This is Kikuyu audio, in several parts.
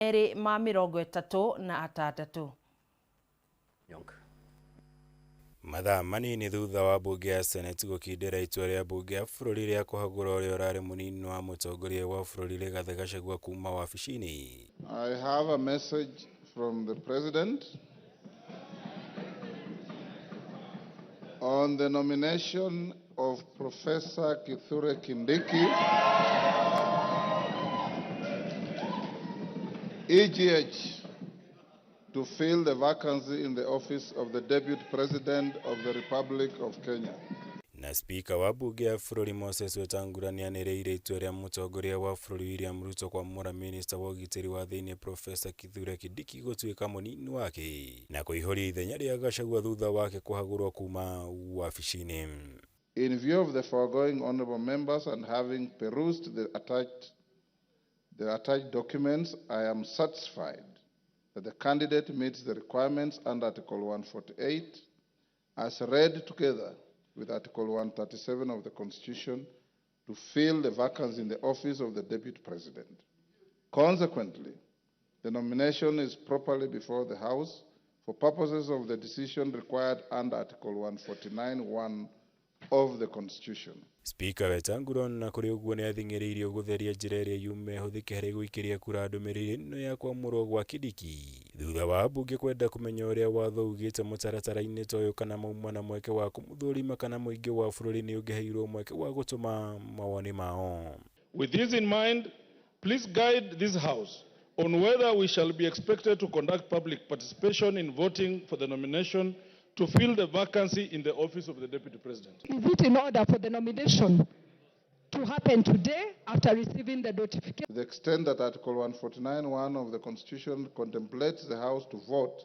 Erĩ ma 36. Mathaa manini thutha wa mbunge ya Senate gũkindĩra itua rĩa mbunge ya bũrũri rĩa kũhagũra ũrĩa ũrarĩ mũnini wa mũtongoria wa bũrũri Rigathĩ Gachagua kuma wabici-inĩ. I have a message from the President on the nomination of Professor Kithure Kindiki, EGH, to fill the vacancy in the office of the Deputy President of the Republic of Kenya. Na Spika wa mbunge ya bũrũri Moses Wetangula nĩanĩrĩire itua rĩa mũtongoria wa bũrũri William Ruto kwamũra minista wa ũgitĩri wa thĩinĩ Professor Kithure Kindiki gũtuĩka mũnini wake na kũihũria ithenya rĩa Gachagua thutha wake kũhagũrwo kuma wabici-inĩ. In view of the foregoing, honorable members, and having perused the attached documents, I am satisfied that the candidate meets the requirements under Article 148 as read together with Article 137 of the Constitution to fill the vacancy in the office of the Deputy President. Consequently, the nomination is properly before the House for purposes of the decision required under Article 149.1 of the Constitution. Spika Wetangula ona kũrĩ ũguo nĩathing'ĩrĩirio gũtheria njĩra ĩrĩa yume ĩhũthĩke harĩ gũikĩria kura ndũmĩrĩri ĩno ya kwamũrwo gwa Kindiki thutha wa ambunge kwenda kũmenya ũrĩa watho ugĩte mũtaratara-inĩ ta ũyũ kana mauma na mweke wa kũmũthũrima kana mũingĩ wa bũrũri nĩ ũngĩheirwo mweke wa gũtũma mawoni mao. With this in mind, please guide this House on whether we shall be expected to conduct public participation in voting for the nomination to fill the vacancy in the office of the Deputy President. Is it in order for the nomination to happen today after receiving the notification? To the extent that Article 149.1 of the Constitution contemplates the House to vote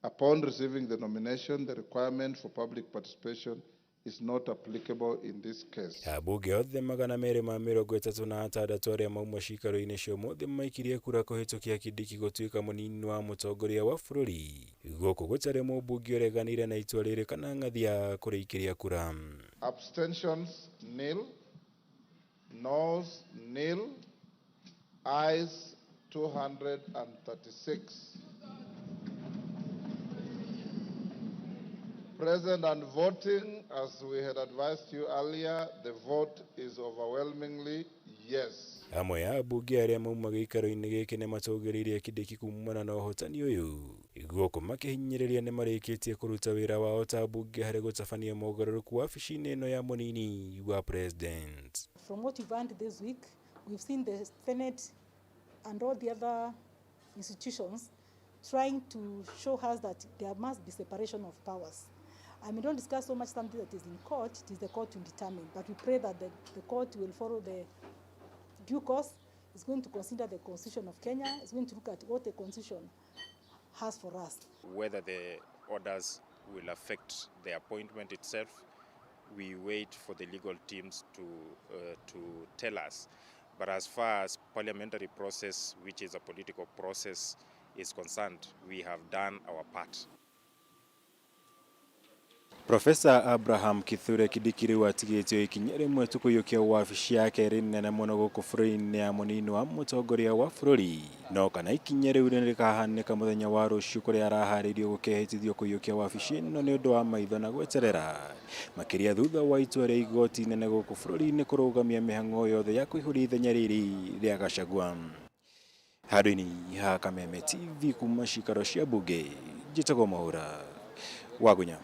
upon receiving the nomination, the requirement for public participation is not applicable in this case. Ambunge othe 236 arĩa mauma ciikaro-inĩ cia ũmũthĩ maikirie kura kũhĩtũkia Kindiki gũtuĩka mũnini wa mũtongoria wa bũrũri gũkũ gũtarĩ mũmbunge ũreganire na itua rĩrĩ kana ng'athia kũrĩikĩria kura. Abstentions, nil. Noes, nil. Ayes, 236. Present and voting, as we had advised you earlier, the vote is overwhelmingly yes. Amwe a ambunge arĩa mauma gĩikaro-inĩ gĩkĩ nĩ matũgĩrĩirie Kindiki kumana na ũhotani ũyũ gũkũ makĩhinyĩrĩria nĩ marĩkĩtie kũruta wĩra wao ta ambunge harĩ gũtabania mogarũrũku wabici-inĩ ĩno ya mũnini wa president. From what we've learned this week, we've seen the Senate and all the other institutions trying to show us that there must be separation of powers. I mean, don't discuss so much something that is in court, it is the court to determine. But we pray that the court will follow the due course, is going to consider the Constitution of Kenya, is going to look at what the Constitution has for us. Whether the orders will affect the appointment itself, we wait for the legal teams to tell us. But as far as parliamentary process, which is a political process, is concerned, we have done our part. Profesa Abraham Kithure Kindiki rĩu atigĩtio ikinya rĩmwe tu kũiyũkia wabici yake ĩrĩ nene mũno gũkũ bũrũri-inĩ ya mũnini wa mũtongoria wa bũrũri no kana ikinya rĩu nĩ rĩkahanĩka mũthenya wa rũciũ kũrĩa araharĩirio gũkehĩtithio kũiyũkia wabici ĩno nĩ ũndũ wa maitho na gweterera makĩria thutha wa itua rĩa igoti nene gũkũ bũrũri-inĩ kũrũgamia mĩhang'o yothe ya kũihũria ithenya rĩrĩ rĩa Gachagua. Handũ-inĩ ha Kameme TV kuma cikaro cia mbunge, njĩtagwo Mwaũra Wagunya.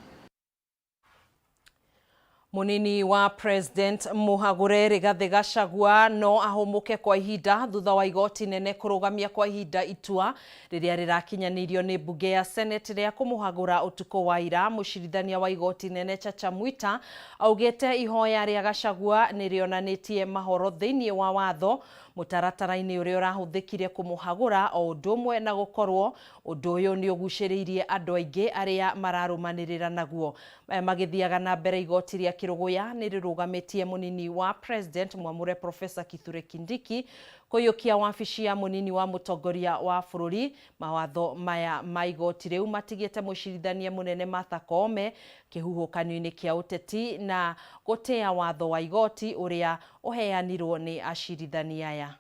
Munini wa President Muhagure Rigathi Gachagua no ahũmũke kwa ihinda thutha wa igoti nene kũrũgamia kwa ihinda itua rĩrĩa rĩrakinyanĩirio nĩ mbunge ya Senate rĩa kũmũhagũra ũtukũ wa ira. Mũcirithania wa igoti nene Chacha Mwita augĩte ihoya rĩa Gachagua nĩ rĩonanĩtie mahoro thĩinĩ wa watho mũtaratara-inĩ ũrĩa ũrahũthĩkire kũmũhagũra, o ũndũ ũmwe na gũkorwo ũndũ ũyũ nĩ ũgucĩrĩirie andũ aingĩ arĩa mararũmanĩrĩra naguo. Maya magĩthiaga na mbere, igoti rĩa Kĩrũgũya nĩ rĩrũgamĩtie mũnini wa President mwamũre Professor Kithure Kindiki kũiyũkia wabici ya mũnini wa mũtongoria wa bũrũri. Mawatho maya ma igoti rĩu matigĩte mũcirithania mũnene Martha Koome kĩhuhũkanio-inĩ kĩa ũteti na gũtĩa watho wa igoti ũrĩa ũheanirwo nĩ acirithania aya.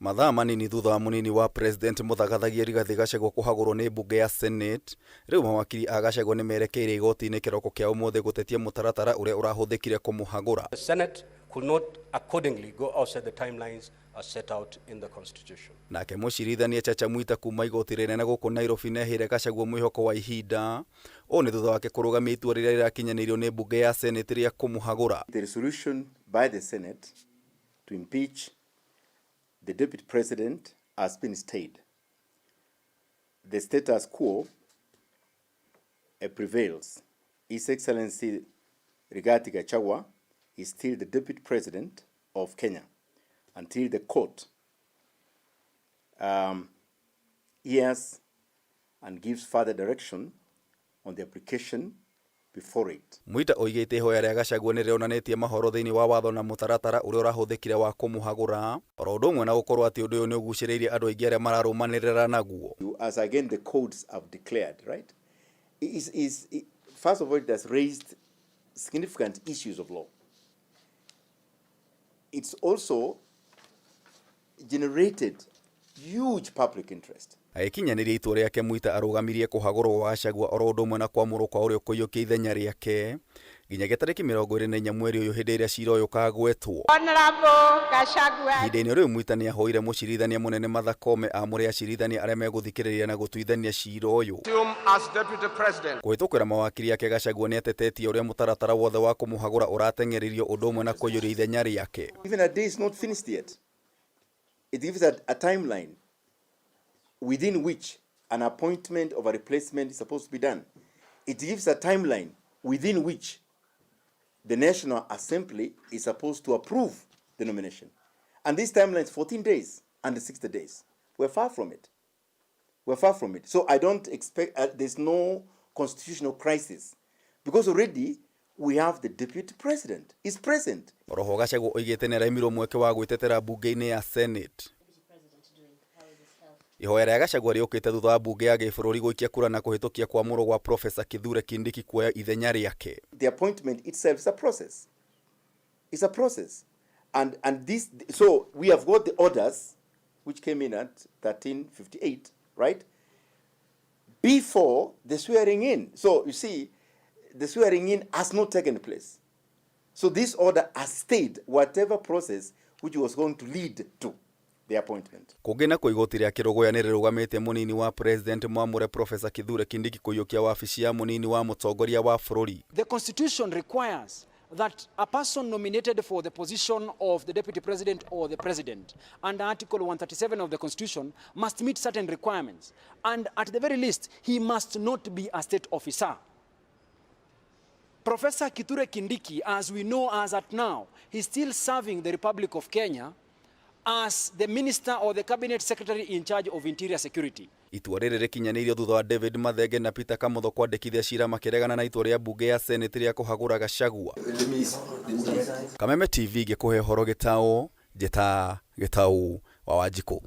Mathaa manini thutha wa munini wa president muthagathagia Rigathi Gachagua kuhagurwo ni mbunge ya Senate, riu mawakiri a Gachagua ni merekeire igoti-ini kiroko kia umuthi gutetia mutaratara uria urahuthikire kumuhagura. The Senate could not accordingly go outside the timelines as set out in the Constitution. Nake mucirithania Chacha Mwita kuma igoti rinene guku Nairobi neheire Gachagua mwihoko wa ihinda. Ũũ nĩ thutha wake kũrũgamia itua rĩrĩa rĩrakinyanĩirio nĩ mbunge ya Senate rĩa kũmũhagũra. The resolution by the Senate to impeach the Deputy President has been stayed. The status quo prevails. His Excellency Rigathi Gachagua is still the Deputy President of Kenya until the court hears and gives further direction on the application before it. Mwita oigĩte ihoya rĩa Gachagua nĩ rĩonanĩtie mahoro thĩinĩ wa watho na mũtaratara ũrĩa ũrahũthĩkire wa kũmũhagũra, oro ũndũ ũmwe na gũkorwo atĩ ũndũ ũyũ nĩ ũgucĩrĩirie andũ aingĩ arĩa mararũmanĩrĩra naguo. As again the courts have declared, right? First of all, it has raised significant issues of law. It's also generated huge public interest. Agĩkinyanĩria itua rĩake, Mwita arũgamirie kũhagũrwo gwa Gachagua oro ũndũ ũmwe na kwamũrwo kwa ũrĩa ũkũiyũkia ithenya rĩake nginyagia tarĩki 24 mweri ũyũ, hĩndĩ ĩrĩa cira ũyũ ũkagwetwo. Honorable Gachagua. Ihinda-inĩ rĩu, Mwita nĩ ahoire mũcirithania mũnene Martha Koome amũre acirithania arĩa megũthikĩrĩria na gũtuithania cira ũyũ. As Deputy President. Kũhĩtũkĩra mawakiri ake, Gachagua nĩ atetetie ũrĩa mũtaratara wothe wa kũmũhagũra ũrateng'eririo ũndũ ũmwe na kũiyũria ithenya rĩake. Even a day is not finished yet. It gives a timeline within which an appointment of a replacement is supposed to be done. It gives a timeline within which the National Assembly is supposed to approve the nomination. And this timeline is 14 days and 60 days. We're far from it. We're far from it. So I don't expect, there's no constitutional crisis because already we have the deputy president. He's present. Oroho Gachagua oigĩte nĩ araimirwo mweke wa gwĩtetera mbunge-inĩ ya Senate. Ihoya rĩa Gachagua rĩũkĩte thutha wa mbunge ya gĩbũrũri gũikia kura na kũhĩtũkia kwamũrwo gwa Profesa Kithure Kindiki kuoya ithenya rĩake. The appointment itself is a process. It's a process. And this, so we have got the orders, which came in at 13:58, right? Before the swearing in. So you see, the swearing in has not taken place. So this order has stayed whatever process which was going to lead to the appointment. Kũngĩ nakuo, igoti rĩa Kĩrũgũya nĩ rĩrũgamĩtie mũnini wa president mwamũre Profesa Kithure Kindiki kũiyũkia wabici ya mũnini wa mũtongoria wa bũrũri. The Constitution requires that a person nominated for the position of the Deputy President or the President under Article 137 of the Constitution must meet certain requirements. And at the very least, he must not be a state officer. Professor Kithure Kindiki, as we know as at now, he's still serving the Republic of Kenya as the minister or the cabinet secretary in charge of interior security. Itua rĩrĩ rĩkinyanĩirio thutha wa David Mathenge na Peter Kamotho kwandĩkithia cira makĩregana na itua rĩa mbunge ya Senate rĩa kũhagũra Gachagua. Kameme TV ngĩkũhe ũhoro gĩtaũ, njĩta Gĩtaũ wa Wanjikũ.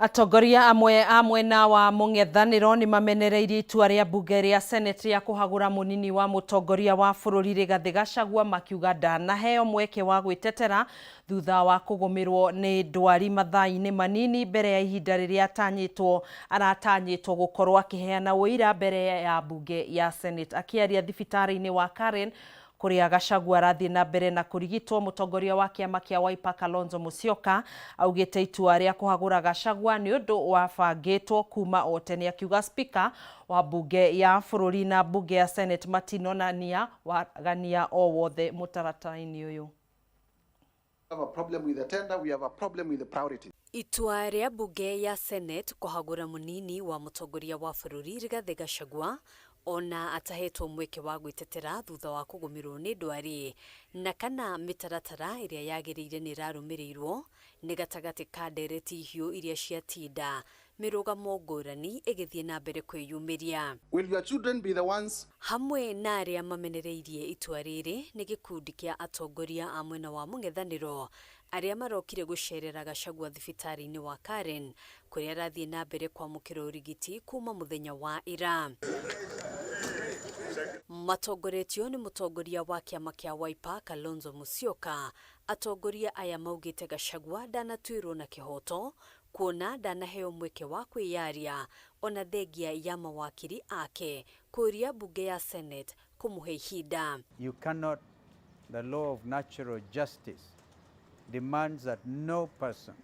Atongoria amwe a mwena wa mũng'ethanĩro nĩ mamenereirie itua rĩa mbunge rĩa Senate rĩa kũhagũra mũnini wa mũtongoria wa bũrũri Rigathĩ Gachagua, makiuga ndanaheo mweke wa gwĩtetera thutha wa kũgũmĩrwo nĩ ndwari mathaa-inĩ manini mbere ya ihinda rĩrĩa atanyĩtwo aratanyĩtwo gũkorwo akĩheana ũira mbere ya mbunge ya Senate. Akĩaria thibitarĩ-inĩ wa Karen kũrĩa Gachagua arathiĩ na mbere na kũrigitwo, mũtongoria wa kĩama kĩa Wiper Kalonzo Musyoka augĩte itua rĩa kũhagũra Gachagua nĩ ũndũ wabangĩtwo kuma o tene, akiuga spika wa mbunge ya bũrũri na mbunge ya Senate matinonania wagania o wothe mũtaratara-inĩ ũyũ. Have a problem with the tender, we have a problem with the priority. Itua rĩa mbunge ya Senate kũhagũra mũnini wa mũtongoria wa bũrũri Rigathĩ Gachagua ona atahetwo mweke wa gwĩtetera thutha wa kũgũmĩrwo nĩ ndwari na kana mĩtaratara ĩrĩa yagĩrĩire nĩ ĩrarũmĩrĩirwo nĩ gatagatĩ ka ndereti hiũ iria ciatinda mĩrũgamo ngũrani ĩgĩthiĩ na mbere kwĩyumĩria. Will your children be the ones Hamwe na arĩa mamenereirie itua rĩrĩ nĩ gĩkundi kĩa atongoria a mwena wa mũng'ethanĩro arĩa marokire gũcerera Gachagua thibitarĩ-inĩ wa Karen kũrĩa arathiĩ na mbere kwamũkĩra ũrigiti kuma mũthenya wa ira. Matongoretio nĩ mũtongoria wa kĩama kĩa Wiper Kalonzo Musyoka. Atongoria aya maugĩte Gachagua ndanatuĩrwo na kĩhoto kuona ndanaheo mweke wa kwĩyaria ona thengia ya mawakiri ake kũria mbunge ya Senate kũmũhe ihinda. You cannot, the law of natural justice demands that no person,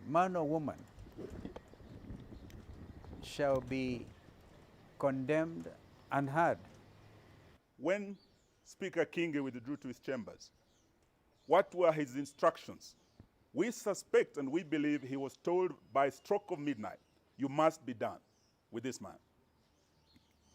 man or woman, shall be condemned and heard. When Speaker Kingi withdrew to his chambers, what were his instructions? We suspect and we believe he was told by stroke of midnight, you must be done with this man.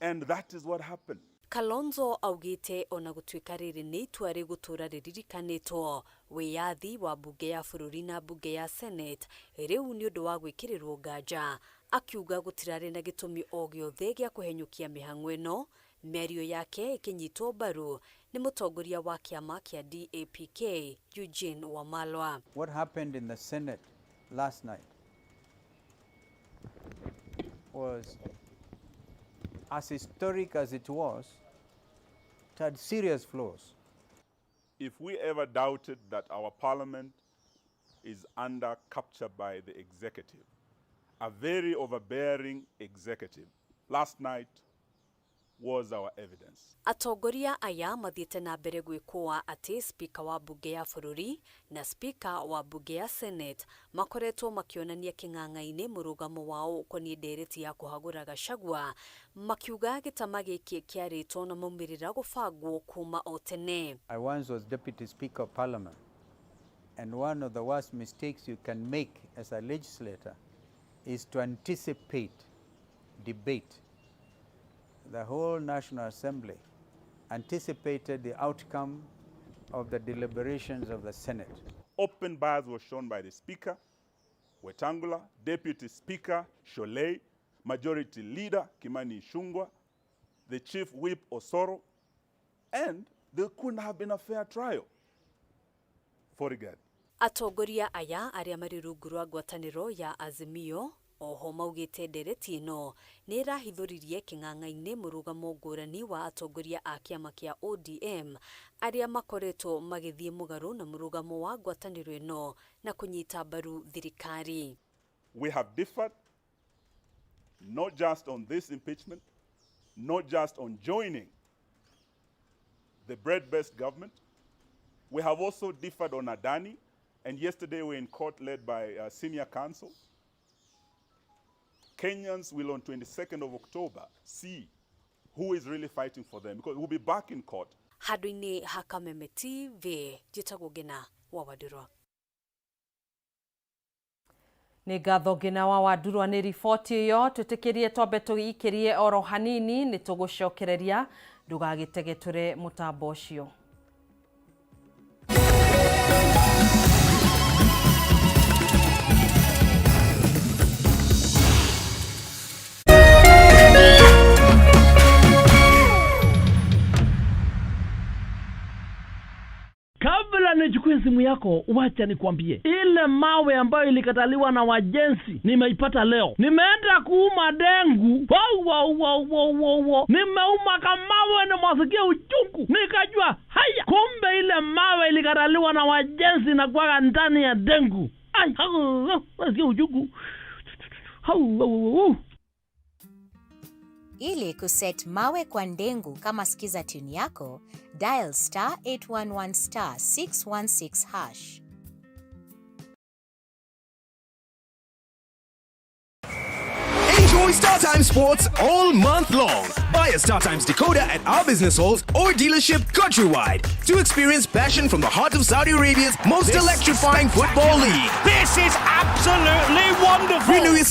And that is what happened. Kalonzo augite ona gutuika riri ni itua rigutura riririkanitwo wiyathi wa mbunge ya bururi na mbunge ya Senate riu ni undu wa gwikirirwo nganja, akiuga gutirari na gitumi o giothe gia kuhenyukia mihang'o ino. Mĩario yake ikinyitwo mbaru ni mutongoria wa kiama kia DAPK Eugene Wamalwa. What happened in the Senate last night was as historic as it was, it had serious flaws. If we ever doubted that our parliament is under capture by the executive, a very overbearing executive, last night was our evidence. Atongoria aya mathiĩte na mbere gwĩkũa atĩ spika wa mbunge ya bũrũri na spika wa mbunge ya Senate makoretwo makĩonania kĩng'ang'a-inĩ mũrũgamo wao ũkoniĩ ndereti ya kũhagũra Gachagua, makiuga gĩtama gĩkĩ kĩarĩtwo na maumĩrĩra gũbangwo kuma o tene. I once was Deputy Speaker of Parliament, and one of the worst mistakes you can make as a legislator is to anticipate debate. The whole National Assembly anticipated the outcome of the deliberations of the Senate. Open bars was shown by the Speaker, Wetangula, Deputy Speaker, Sholei, Majority Leader, Kimani Ichung'wah, the Chief Whip, Osoro, and there couldn't have been a fair trial for Rigathi. Atongoria aya arĩa marĩ rungu rwa ngwatanĩro ya Azimio oho maugĩte ndereti ĩno nĩ ĩrahithũririe kĩng'ang'a-inĩ mũrũgamo ngũrani wa atongoria a kĩama kĩa ODM arĩa makoretwo magĩthiĩ mũgarũ na mũrũgamo wa ngwatanĩro ĩno na kũnyita mbaru thirikari. We have differed not just on this impeachment, not just on joining the bread-based government. We have also differed on Adani, and yesterday we were in court led by senior counsel. Kenyans will on 22nd of October see who is really fighting for them, because we'll be back in court. Handũ-inĩ ha Kameme TV, njĩtagwo Ngina wa Wandurwa. Nĩ ngatho Ngina wa Wandurwa nĩ riboti ĩyo. Twĩtĩkĩrie twambe tũikĩrie oro hanini, nĩ tũgũcokereria, ndũgagĩtegetũre mũtambo ũcio. Kabla nichukue simu yako, wacha nikwambie, ile mawe ambayo ilikataliwa na wajenzi nimeipata leo. Nimeenda kuuma dengu, wow. Nimeuma kamawe na masikia uchungu, nikajua haya, kumbe ile mawe ilikataliwa na wajenzi na kuwaga ndani ya dengu. Ai, nasikia uchungu. Hau. Ili kuset mawe kwa ndengu kama skiza tune yako, dial star 811 star 616 hash. Enjoy StarTimes Sports all month long. Buy a StarTimes decoder at our business halls or dealership countrywide to experience passion from the heart of Saudi Arabia's most electrifying football league. This is absolutely wonderful. Renew your